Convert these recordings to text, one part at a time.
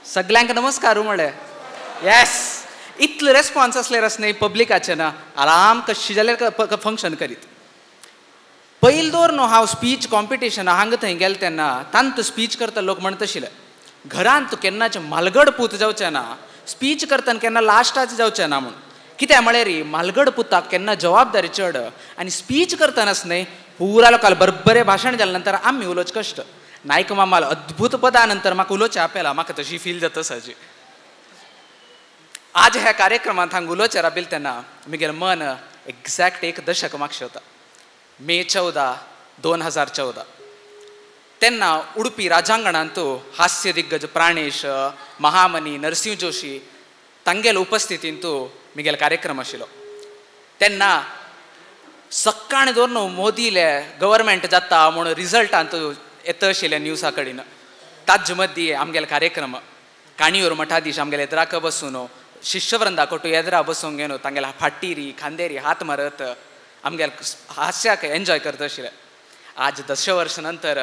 सगल्यांक नमस्कार म्हळें. येस, इतलो रेस्पॉन्स आसल्यार आस न्ही पब्लिकाचे ना आराम कशी जाल्यार फंक्शन करीत. पयलीं दवर न्हू हांव स्पीच कॉम्पिटिशन हांगा थंय गेलें तेन्ना तांत स्पीच करता लोक म्हणटा आशिल्ले घरांत तूं केन्नाचें मालगड पूत जावचें ना, स्पीच करतना केन्ना लास्टाच जावचें ना म्हूण. कित्याक म्हळ्यार मालगड पुताक केन्ना जबाबदारी चड आनी स्पीच करतनाच न्ही पुरा लोकांक बरोबरें भाशण जालें नंतर आमी उलोवचें कश्ट. नायक मामाल अद्भूत पदा नंतर म्हाका उलोवचें आपयला, म्हाका तशी फील जाता साजी. आज ह्या कार्यक्रमांत हांगा उलोवचें राबिल तेन्ना म्हगेलें मन एग्जॅक्ट एक दशक मागशें वता. मे 14, 2014 तेन्ना उडपी राजांगणांत हास्य दिग्गज प्राणेश, महामनी, नरसिंह जोशी तांगेले उपस्थितींत म्हगेलो कार्यक्रम आशिल्लो. तेन्ना सक्काण दवर न्हू मोदीले गव्हर्मेंट जाता म्हूण रिजल्टांत येता आशिल्ले न्यूजा कडेन. ताजे मदीं आमगेलो कार्यक्रम काणयोर मठाधीश आमगेले एदराक बसून शिष्यवृंदा कोटू एदरा बसून घेवन तांगेल्या फाटीरी खांदेरी हात मारत आमगेले हास्याक एन्जॉय करता आशिल्ले. आज 10 वर्सां नंतर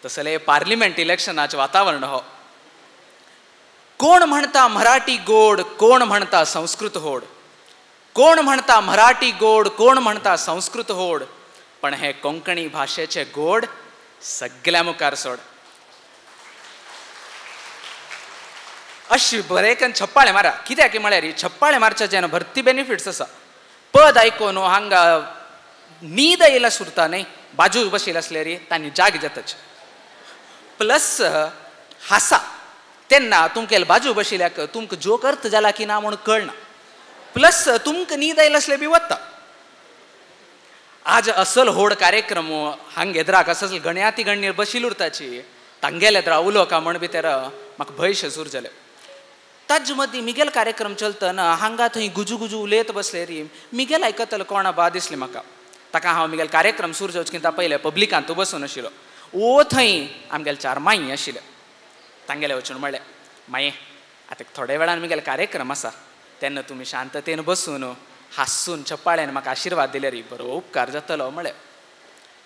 तसले पार्लिमेंट इलेक्शनाचें वातावरण हो. कोण म्हणटा मराठी गोड, कोण म्हणटा संस्कृत होड, कोण म्हणटा मराठी गोड, कोण म्हणटा संस्कृत होड, पण हे कोंकणी भाशेचे गोड सगळ्या मुखार सोड. अशी बरेकन छप्पाळे मारा. कित्याक म्हळ्यार छप्पाळे मारच्या जेन्ना भरती बेनिफिट्स आसा. पद आयकून हांगा न्हीद येयला सुरता न्ही, बाजू बशिल्ले आसल्यार तांणी जाग जाताच. प्लस हासा तेन्ना तुमकां बाजू बशिल्ल्याक तुमकां जोक अर्थ जाला की ना म्हूण कळना, प्लस तुमकां न्हीद आयला आसल्यार बी वता. आज असल होड कार्यक्रम हांग एदराक असल गण्याती गण्य बशिल्ले उरताची तांगेले एदरा उलोवका म्हण बी तेरा म्हाका भंय शें सुरू जालें. ताजे मदीं मिगेल कार्यक्रम चलतना हांगा थंय गुजू गुजू उलयत बसले री मिगेल आयकतलो कोणा बा दिसलें म्हाका. ताका हांव मिगेल कार्यक्रम सुरू जावचे कितें पयलें पब्लिकांत बसून आशिल्लो. ओ थंय आमगेले 4 माई आशिल्ले. तांगेले वचून म्हणलें, माये आतां थोड्या वेळान मिगेल कार्यक्रम आसा तेन्ना तुमी शांततेन बसून हांसून छप्पाळ्यान म्हाका आशिर्वाद दिल्यार बरो उपकार जातलो म्हळें.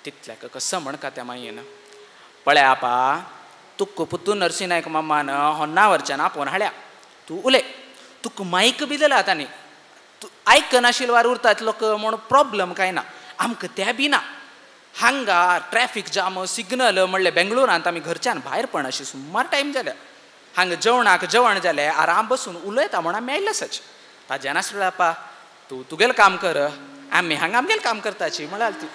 तितल्याक कसो म्हणका त्या मायेन, पळय आपा तुका पुतून नरसिंह नायक मामान होन्नावरच्यान आपोवन हाडल्या, तूं उलय, तुका मायक बी दिला तांणी, तूं आयकनाशिल्ले वार उरतात लोक म्हूण प्रोब्लम कांय ना, आमकां तें बी ना. हांगा ट्रॅफीक जाम सिग्नल म्हणलें बेंगळुरांत आमी घरच्यान भायर पडनाशी सुमार टायम जाल्या, हांगा जेवणाक जेवण जालें आराम बसून उलयता म्हूण आमी आयले सच. ताज्या नासलो आपा तूं तुगेलें काम कर, आमी हांगा आमगेलें काम करताची म्हळ्यार ती.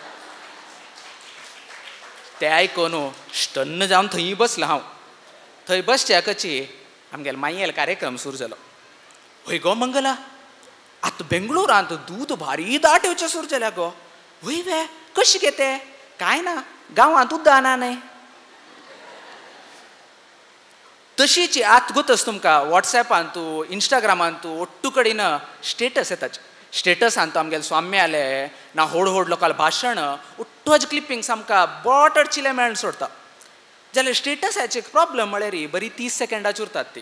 तें आयकून स्टन्न जावन थंय बसलो हांव. थंय बसच्याकची आमगेले मायेल कार्यक्रम सुरू जालो. हय गो मंगला, आतां बेंगळुरांत दूद भारी दाट येवचें सुरू जाल्या गो. वय वे कशें गे तें? कांय ना, गांवांत उदक ना न्हय. तशीच आतां गोतच तुमकां वॉट्सएपांत इंस्टाग्रामांत ओट्टू कडेन स्टेटस येताच. स्टेटसांत आमगेले स्वामी आले ना होड होड लोकांले भाशण ओट्टूच क्लिपिंग्स आमकां बोट अडचिले मेळून सोडता. जाल्यार स्टेटसाचे एक प्रॉब्लम म्हळ्यार बरी 30 सेकेंडाची उरतात ती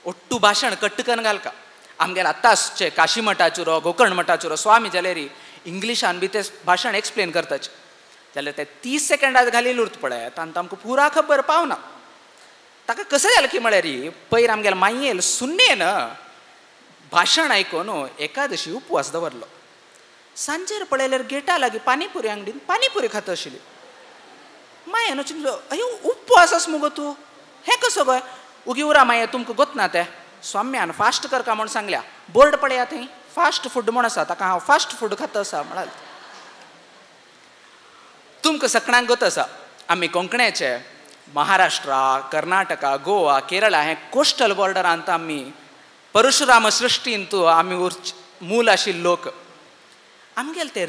ओट्टू भाशण कट्ट करून घालका. आमगेले आतांचे काशी मठाचो गोकर्ण मठाचो स्वामी जाल्यार इंग्लिशान बी ते भाशण एक्सप्लेन करताच. जाल्यार ते 30 सेकेंडात घालिल्लें उरता पळय तांकां आमकां पुरा खबर पावना. ताका कशें जालें की म्हळ्यार पयर आमगेले मायेल सुन्नेन भाशण आयकून एकादशी उपवास दवरलो. सांजेर पळयल्यार गेटा लागीं पानीपुरी अंगडीन पानीपुरी खाता आशिल्ली. मायेन चिंतलो, अयो उपवास आस मुगो तूं, हें कसो गो? उगी उरा माये तुमकां गोतना तें स्वाम्यान फास्ट करका म्हूण सांगल्या, बोर्ड पळया थंय फास्ट फूड म्हूण आसा, ताका हांव फास्ट फूड खाता आसा म्हणाल. तुमकां सगळ्यांक गोत आसा आमी कोंकण्याचे महाराष्ट्रा, कर्नाटका, गोवा, केरळा हे कोस्टल बॉर्डरांत आमी परशुराम सृश्टींत आमी मूल आशिल्ले लोक. आमगेले ते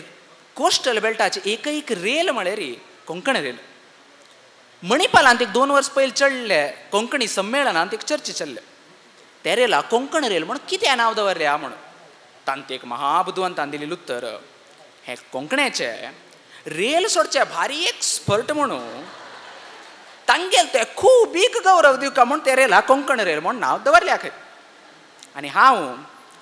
कोस्टल बेल्टाचे एक एक रेल म्हळ्यार कोंकण रेल. मणिपालांत एक 2 वर्स पयलीं चडले कोंकणी संमेलनांत एक चर्चा चल्ले, ते रेला कोंकण रेल म्हूण कितें नांव दवरल्या म्हूण. तांत एक महाबुदवंतान दिलेलें उत्तर, हें कोंकण्याचें रेल सोडचें भारी एक्सपर्ट म्हणून तांगेल ते खूब एक गौरव दिवका म्हूण ते रेला कोंकण रेल म्हूण नांव दवरल्या खंय. आनी हांव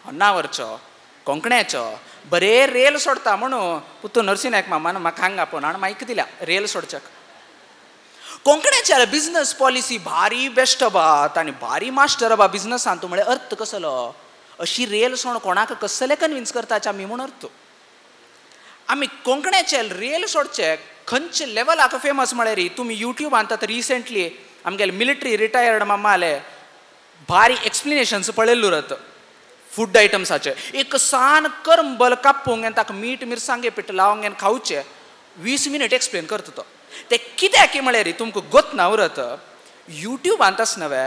होन्नावरचो कोंकण्याचो बरे रेल सोडता म्हणून पुतू नरसिंह नायक मामान म्हाका हांगा आपोवन हाण मायक दिल्या रेल सोडच्याक. कोंकण्याच्या बिझनस पॉलिसी भारी बेस्ट बा आनी भारी मास्टर बा बिझनसान तूं म्हळ्यार अर्थ कसलो अशी रेल सोण कोणाक कसले कन्विन्स करताचे आमी म्हूण अर्थ. आमी कोंकण्याचे रेल सोडचे खंयचे लेवलाक फेमस म्हळ्यार तुमी युट्यूबान आतां रिसेंटली आमगेले मिलिटरी रिटायर्ड मामाले भारी एक्सप्लेनेशन्स पळयल्लो उरत फूड आयटम्साचे. एक सान करंबल कापूंक आनी ताका मीठ मिरसांगे पीठ लावंक आनी खावचें 20 मिनट एक्सप्लेन करता तो. ते कित्याक म्हळ्यार तुमकां गोत ना उरत युट्यूबान तस नवे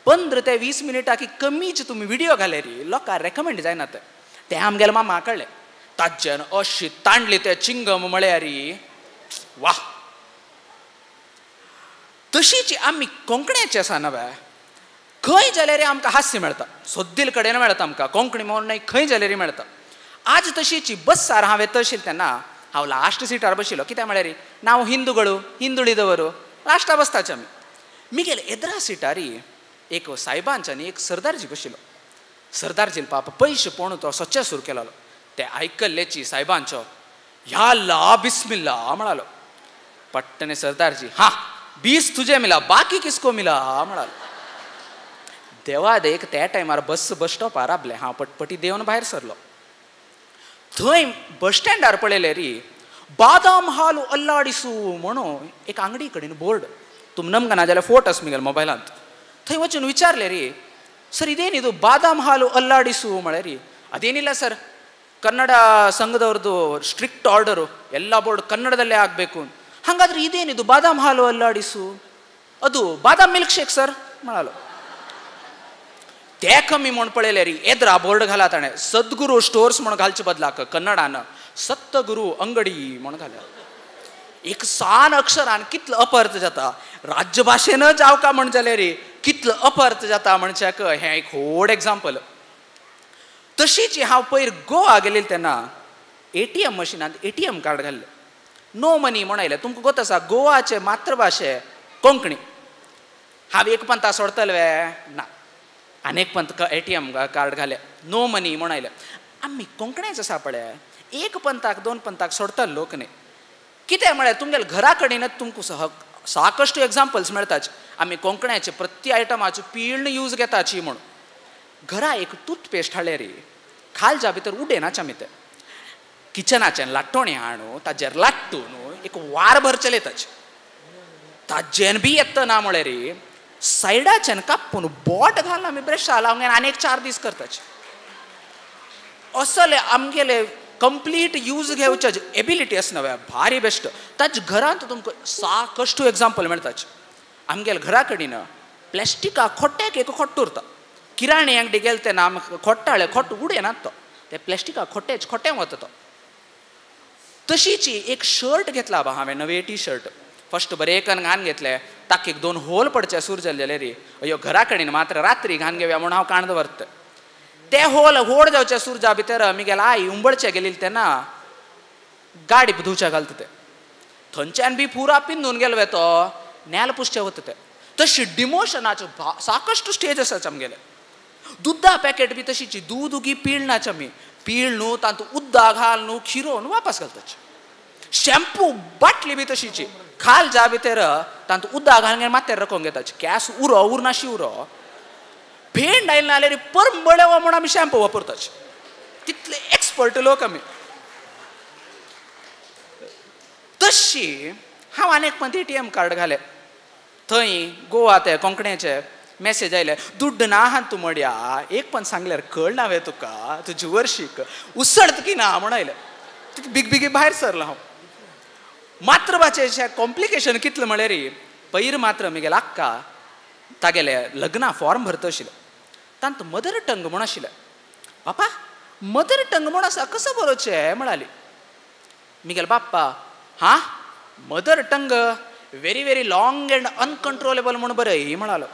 15 ते 20 मिनटां कमीच तुमी व्हिडियो घाल्यार लोकांक रेकमेंड जायना ते. ते आमगेले मामा कळ्ळें ताज्यान अशी तांडली ते चिंगम म्हळ्यार वा. तशीच आमी कोंकण्याचे आसा नवे खंय जाल्यार आमकां हास्य मेळटा, सोद्दील कडेन मेळटा आमकां कोंकणी म्हणून न्हय खंय जाल्यार मेळटा. आज तशीच बस्सार हांवें तशील तेन्ना हांव लास्ट सिटार बशिल्लो. कित्याक म्हळ्यार नांव हिंदुगळू हिंदुळीदवरू लास्टा बसताचे आमी. मिगेल एदरा सिटारी एक सायबांच्यानी एक सरदारजी बशिल्लो. सरदारजीन पाप पयशे पोणू तो स्वच्छ सुरू केलो. ते आयकल्लेची सायबांचो ह्या ला बिस्मिल्ला म्हणालो. पट्टने सरदारजी हा 20 तुझे मिला बाकी किसको मिला म्हणालो. देवा देख त्या टायमार बस बस स्टॉपार राबलें. हांव पटपटी देवन भायर सरलो. थंय बस स्टँडार पळयलें री बादाम हाल अल्लाडिसू म्हणून एक आंगडी कडेन बोर्ड. तुम नमका ना जाल्यार फोट आस मिगेल मोबायलांत. थंय वचून विचारलें री सर ಇದೇನಿದು ಬಾದಾಮ್ ಹಾಲು ಅಲ್ಲಾಡಿಸು म्हळ्यार ಅದೇನಿಲ್ಲ ಸರ್ ಕನ್ನಡ ಸಂಘದವ್ರದ್ದು ಸ್ಟ್ರಿಕ್ಟ್ ಆರ್ಡರು ಎಲ್ಲ ಬೋರ್ಡ್ ಕನ್ನಡದಲ್ಲೇ ಆಗಬೇಕು. ಹಾಗಾದ್ರೆ ಇದೇನಿದು ಬಾದಾಮ್ ಹಾಲು ಅಲ್ಲಾಡಿಸು? ಅದು ಬಾದಾಮ್ ಮಿಲ್ಕ್ ಶೇಕ್ ಸರ್ म्हणालो. ते कमी म्हूण पळयलें री एद्रा बोर्ड घाला ताणें सद्गुरू स्टोर्स म्हूण घालचे बदलाक कन्नडान सत्तगुरू अंगडी म्हूण घाल्या. एक सान अक्षरान कितलो अपर्थ जाता राज्यभाशेन जावका म्हण जाल्यार री कितलो अपर्थ जाता म्हणच्याक हें एक व्हड एग्जाम्पल. तशीच हांव पयर गोवा गेलें तेन्ना एटीएम मशिनांत एटीएम कार्ड घाल्लें. नो मनी म्हण आयलें. तुमकां गोत आसा गोवाचे मातृभाशे कोंकणी. हांव एक पंता सोडतले वे ना आनी एक पंत एटीएम कार्ड घालें नो मनी म्हण आयलें. आमी कोंकणीच आसा पळय एक पंताक दोन पंताक सोडतले लोक न्ही. कितें म्हळ्यार तुमगेले घरा कडेनच तुमकां साकश्ट एग्जाम्पल्स मेळटाच. आमी कोंकण्याचे प्रति आयटमाचो पीर्ण यूज घेताची म्हूण. घरा एक टूथपेस्ट हाडले री खालच्या भितर उडयनाच आमी ते किचनाचें लाटोणी हाणू ताजेर लाट्टू न्हू एक वारभर चलयताच. ताजेन बी येता ना म्हळ्यार री सायडाच्यान कापून बोट घालून आमी ब्रशा लावन आनी एक 4 दीस करताच. असले आमगेले कंप्लीट यूज घेवचे एबिलिटी आसना भारी बेस्ट. ताज घरांत तुमकां साकश्ट एग्जाम्पल मेळटाच. आमगेले घरा कडेन प्लास्टिका खोट्याक एक खोट्ट उरता. किराणी अंगडी गेले तेन्ना आमकां खोट्टाळे खोट उडयनात तो ते प्लास्टिका खोटेच खोटें वता तो. तशीच एक शर्ट घेतला बा हांवें नवे टी शर्ट फस्ट बरें कन घान घेतले ताका एक 2 होल पडचे सूर जाले जाल्यार री अयो घरा कडेन मात्र रात्री घान घेवया म्हूण हांव काण दवरता. ते होल होड जावचे सुरजा भितर मिगेल आई उंबळचे गेली तेन्ना गाडी धुवच्या घालता ते थंयच्यान बी पुरा पिंदून गेलो तो नेल पुसचे वता ते. तशी डिमोशनाच्यो साकश्ट स्टेज आसाच आमगेले. दुद्दा पॅकेट बी तशीच दूद उगी पिळनाच आमी पीळ न्हू तातूंत उद्दा घाल न्हू खिरोवन वापस घालताच. शॅम्पू बाटली बी तशीची खाल ज्या भितर तातूंत उद्दा घालून मात्तेर रकोवन घेताच. कॅस उरो उरनाशी उरो भेंड आयले ना जाल्यार परमळे म्हूण आमी शॅम्पू वापरताच. तितले एक्सपर्ट लोक आमी. तशी हांव आनी एक पंत एटीएम कार्ड घालें. थंय गोवा ते कोंकण्याचे मेसेज आयले दुड्ड ना हा तूं मड्या एक पण सांगल्यार कळना वे तुका तुजी वर्शीक उसळत की ना म्हूण आयलें. बिगबिगी भायर सरलो हांव. मातृभाशेचें कॉम्प्लिकेशन कितलें म्हळ्यार पयर मात्र मिगेल आक्का तागेले लग्ना फॉर्म भरता आशिल्लें तांत मदर टंग म्हूण आशिल्लें. बापा मदर टंग म्हूण आसा कसो बरोवचें म्हणाली. मिगेल बाप्पा हा mother tongue very very long and uncontrollable म्हूण बरय म्हणालो.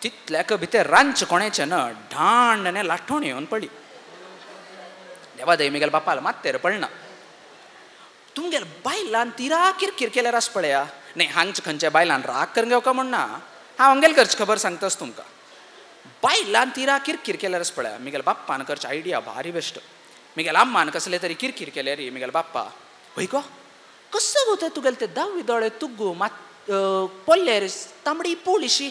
तितल्याक भितर रांदचें कोणाचें ना ढांड लाठोण येवन पडली. देवा दय मिगेल बापाल मात्तेर पडना. तुमगेल बायलान तिरा किरकीर केल्यार आस पळया न्ही हांगचे खंयच्या बायलान राग करून घेवका म्हण ना हांव हांगेल करची खबर सांगताच तुमकां. बायलान तिरा किरकीर केल्यार आस पळया मिगेल बाप्पान करची आयडिया भारी बेस्ट. मिगेल अम्मान कसले तरी किरकीर केल्यार मिगेल बाप्पा हय गो कसो गो ते तुगेले ते दावी दोळे तुगो मात पोल्लेर तांबडी पोळीशी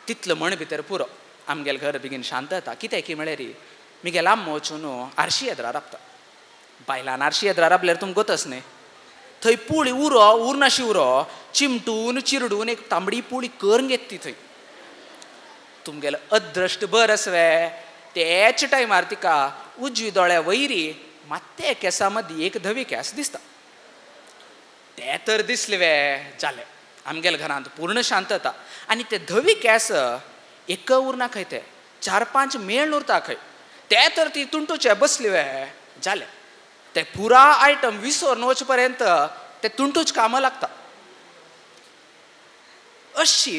तितलो म्हण भितर पुरो आमगेल घर बेगीन शांत जाता. कितें की म्हळ्यार मिगेल आम्मो वचून आरशी येद्रा राबता. बायलान आरशी येद्रा राबल्यार तुमकां गोतच न्ही, थंय पोळी उरो उरनाशी उरो चिमटून चिरडून एक तांबडी पोळी करून घेत ती थंय. तुमगेलो अद्रश्ट बर आसवे तेच टायमार तिका उजवी दोळ्या वयरी मात्ते केसा मदीं एक धवी केस दिसता. ते तर दिसले वे जालें आमगेल घरांत पूर्ण शांतता. आनी ते धवी केस एक उरना खंय, ते 4-5 मेळ उरता खंय. ते तर ती तुंटूचे बसली वे जालें ते पुरा आयटम विसोर वच पर्यंत ते तुंटूच कामां लागता. अशी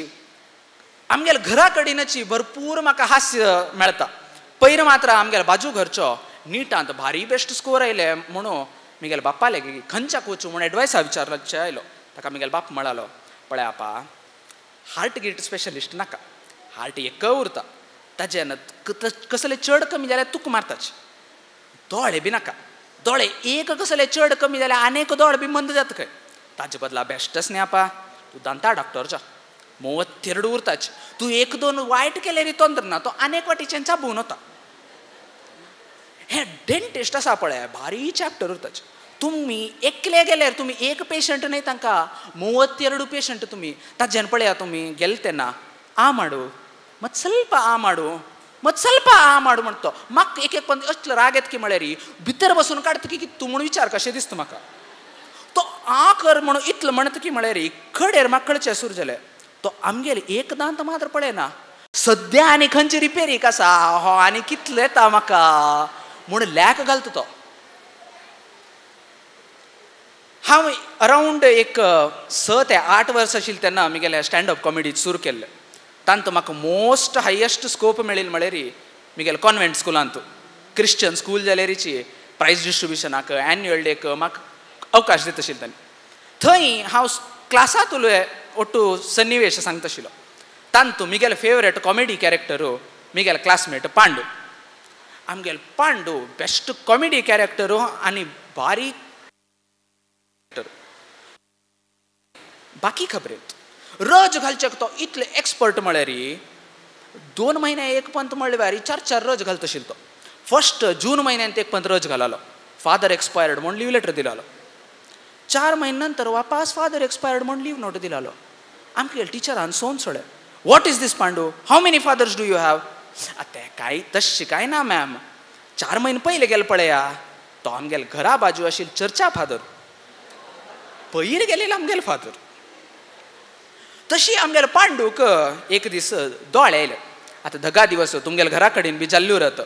आमगेल घरा कडेनची भरपूर म्हाका हास्य मेळटा. पयर मात्र आमगेल बाजू घरचो निटांत भारी बेस्ट स्कोर आयले म्हणून मिगेल बाप्पाले खंयच्या वचूं म्हूण एडवायसा विचारचे आयलो. ताका मिगेल बाप म्हणालो, पळय आपा हार्ट गिर्ट स्पेशलिस्ट नाका, हार्ट एक उरता ताजें कसले चड कमी जाल्यार तुका मारताच. दोळे बी नाका, दोळे एक कसले चड कमी जाल्यार आनी एक दोळ बी मंद जाता खंय. ताजे बदला बेस्टच न्ही आपा तूं दांता डॉक्टर 32 उरताच, तूं 1-2 वायट केल्यार तंत्र ना, तो आनी एक वाटेच्यान चाबून वता. हे डेंटिस्ट आसा पळय भारी चॅप्टर उरताच. तुमी एकले गेल्यार तुमी एक पेशंट न्हय तांकां 32 पेशंट तुमी. ताज्यान पळया तुमी गेले तेन्ना आ माडू मत ಸ್ವಲ್ಪ आ माडू मत ಸ್ವಲ್ಪ आ माडू म्हणतो. म्हाका एक एक पण असलो राग येत की म्हळ्यार भितर बसून काडटा की तूं म्हणून विचार कशें दिसता म्हाका. तो आ कर म्हणून इतलो म्हणटा की म्हळ्यार कडेर म्हाका कळचें सुरू जालें. तो आमगेले एक दांत मात्र पळयना, सद्या आनी खंयची रिपेरीक आसा हो आनी कितलो येता म्हाका म्हूण लॅक घालता तो. हांव अरावंड एक 6 ते 8 वर्सां आशिल्लें तेन्ना आमी स्टँड अप कॉमेडी सुरू केल्लें. तांतूं म्हाका मोस्ट हायेस्ट स्कोप मेळिल्लो म्हळ्यार मिगेल कॉन्वेंट स्कुलांत क्रिश्चन स्कूल जाल्यारीची प्रायज डिस्ट्रिब्युशनाक एन्युअल डेक म्हाका अवकाश दिता आशिल्ले तांणी. थंय हांव क्लासांत उलय ओट्टू सन्निवेश सांगता आशिल्लो. तांतूं Miguel favourite comedy character Miguel classmate Pandu. आमगेल पांडू बेस्ट कॉमेडी कॅरेक्टर आनी बारीक बाकी खबरेंत रज घालचेक तो इतले एक्सपर्ट म्हळ्यार 2 म्हयने एक पंत म्हणल्यार 4-4 रज घालता आशिल्लो तो. फर्स्ट जून म्हयन्यांत एक पंत रज घालालो, फादर एक्सपायर्ड म्हूण लीव लेटर दिलालो. 4 म्हयने नंतर वापास फादर एक्सपायर्ड म्हूण लीव नोट दिलालो. आमगे टिचरान सोन सोडलें, what is this Pandu, how many fathers do you have? आतां कांय तशें कांय ना मॅम, 4 म्हयने पयले गेले पळया तो आमगेल घरा बाजू आशिल्लो चर्चा फादर, पयर गेलेलो आमगेल फादर. तशी आमगेल पांडूक एक दीस दोळे आयले. आतां धगा दिवस तुमगेल घरा कडेन बी जाल्ल्यो उरत.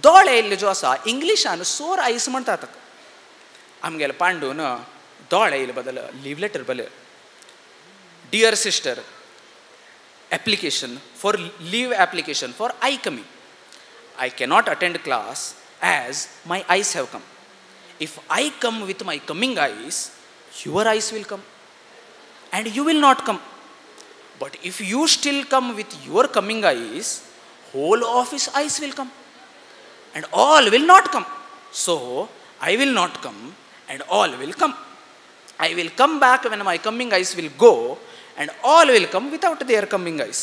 दोळे आयिल्ले जो आसा इंग्लिशान सोर आयस म्हणटात. आमगेल पांडून दोळे आयिल्ले बदल लीव लेटर बले, dear sister, application for leave application for eye coming. I cannot attend class as my eyes have come. If I come with my coming eyes, your eyes will come and you will not come. But if you still come with your coming eyes, whole office eyes will come and all will not come. So I will not come and all will come. I will come back when my coming eyes will go and all will come without their coming eyes.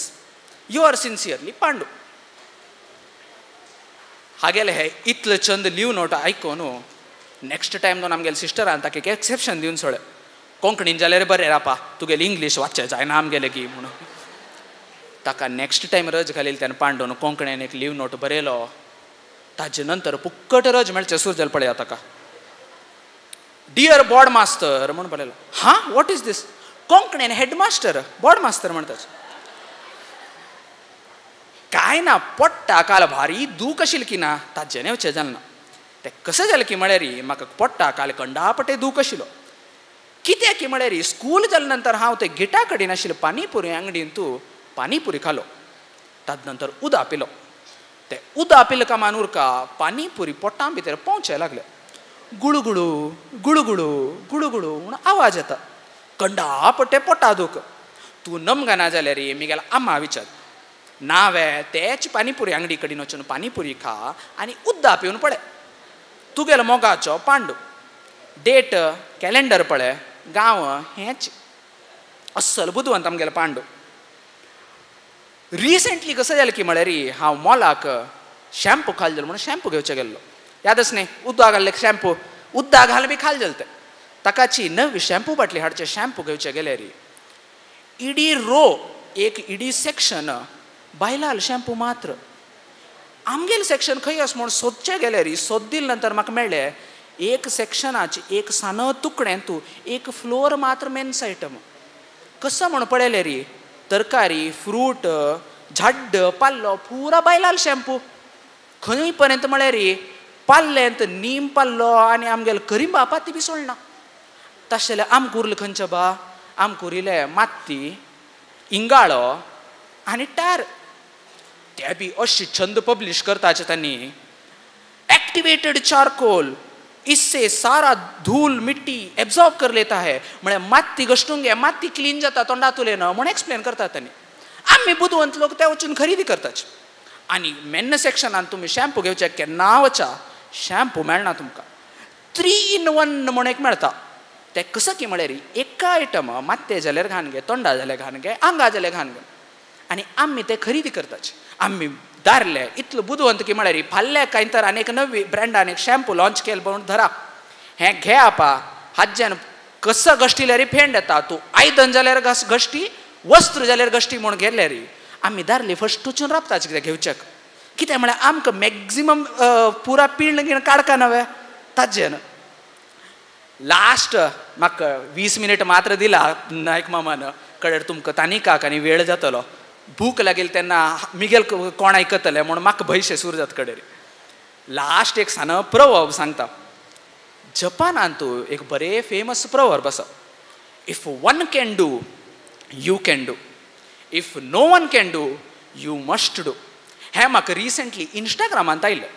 You are sincerely Pandu. हागेले हे इतले Chand leave note आयकोन next time दोन आमगेले सिस्टरान ताका एक exception दिवन सोडलें, कोंकणीन जाल्यार बरें रापा, तुगेली इंग्लीश वाचचें जायना आमगेले की म्हणून. ताका नेक्स्ट टायम रज घालील तेन्ना पांडून कोंकणीन एक लीव नोट बरयलो. ताजे नंतर पुक्कट रज मेळचें सुरू जालें पळया ताका. डियर बोर्ड मास्तर म्हूण बरयलो. हां, what is these? कोंकणीन headmaster board master म्हणटात. कांय ना, पोट्टा काल भारी दूख आशिल्ली की ना ताजें वचें जालें ना. तें कशें जालें की म्हळ्यार म्हाका पोट्टा काल कंडापटे दूख आशिल्लो. कित्याक की म्हळ्यार स्कूल जाले नंतर हांव ते गेटा कडेन आशिल्ले पानीपुरी अंगडीन तूं पानीपुरी खालो, ताजे नंतर उदक पिलो. तें उदक पिलें कामान उरका पानीपुरी पोटां भितर पोंवचें लागलें. गुळुगुळू गुळुगुळू गुळुगुळू म्हूण आवाज येता, कंडापटे पोटा दूख. तूं नमगाना जाल्यार मिगेल आमा विचार ना वे तेच पानीपुरी अंगडी कडेन वचून पानीपुरी खा आनी उदक पिवन पळय. तुगेलो मोगाचो पांडू. डेट कॅलेंडर पळय, गांव हेंच. अस्सल बुदवंत आमगेले पांडू. रिसेंटली कसं जालें की म्हळ्यार हांव मॉलाक शॅम्पू खाल जालो म्हणून शॅम्पू घेवचे गेल्लो, यादच न्ही उदक घाल्ले शॅम्पू, उदक घाल बी खाल जाले ते, ताकाची नवी शॅम्पू बाटली हाडचे शॅम्पू घेवचे गेल्यार इडी रो एक इडी सेक्शन बायलाल शॅम्पू मात्र. आमगेले सेक्शन खंय आस म्हूण सोदचे गेल्यार सोदील नंतर म्हाका मेळ्ळें एक सेक्शनाचे एक सान तुकडें तूं एक फ्लोर मात्र मेन्स आयटम. कसो म्हूण पळयलें री तरकारी फ्रूट झाड पाल्लो पुरा बायलाल शॅम्पू. खंय पर्यंत म्हळ्यार पाल्लेंत नीम पाल्लो आनी आमगेले करिंबा पाती बी सोडना. तशें जाल्यार आमकां उरलें खंयचें बा, आमकां उरिल्लें माती इंगाळो आनी टार. ते बी अशी छंद पब्लिश करताचे तांणी, एक्टिवेटेड चारकोल इससे सारा धूल मिट्टी एब्जॉर्ब कर लेता है, म्हळ्यार माती घश्टून घे माती क्लीन जाता तोंडातुले न म्हूण एक्सप्लेन करतात तांणी. आमी बुदवंत लोक ते वचून खरेदी करताचे. आनी मेन्न सेक्शनान तुमी शॅम्पू घेवचे केन्ना वचा शॅम्पू मेळना तुमकां. 3 in 1 म्हूण एक मेळटा, ते कसं की म्हळ्यार एका आयटम मात्ते जाल्यार घाण घे, तोंडा जाल्यार घाण घे, आंगा जाल्यार घाण घे, आनी आमी ते खरेदी करताचे. आमी दारले इतलो बुदवंत की म्हळ्यार फाल्यां कांय तर आनी एक नवी ब्रँडान एक शॅम्पू लॉन्च केल म्हणून धरा हें घे आपा, हाज्यान कसं घश्टिल्यार फेंड येता, तूं आयदन जाल्यार घश्टी वस्त्र जाल्यार घश्टी म्हूण घेतल्यार आमी दारली फस्ट वचून राबताचे कितें घेवच्याक. कितें म्हळ्यार आमकां मॅक्झिमम पुरा पिर्ण घेवन काडका नवें ताजेन. लास्ट म्हाका 20 मिनट मात्र दिला नायक मामान, कडेर तुमकां तानिकाक आनी वेळ जातलो, भूक लागेल तेन्ना मिगेल कोण आयकतले म्हूण म्हाका भंयशें सुरू जाता कडेर. लास्ट एक सान प्रवर्ब सांगता, जपानांत एक बरें फेमस प्रवर्ब आसा, if one can do you can do, if no one can do you must do. हें म्हाका रिसेंटली इंस्टाग्रामांत आयलें,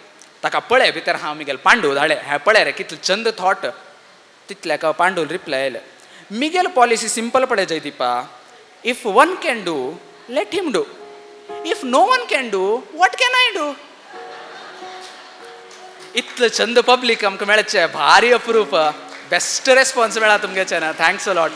ताका पळय भितर हांव मिगेल पांडू धाडे हें पळय रे कितले चंद थॉट, तितल्याक पांडूल रिप्लाय आयले. मिगेल पॉलिसी सिंपल पळय Jaydeepa, if one can do let him do, if no one can do what can I do. इतलं चंद पब्लिक आमकां मेळचें भारी अप्रूप, बेस्ट रेस्पॉन्स मेळ्ळा तुमगेच्यान, thanks a lot.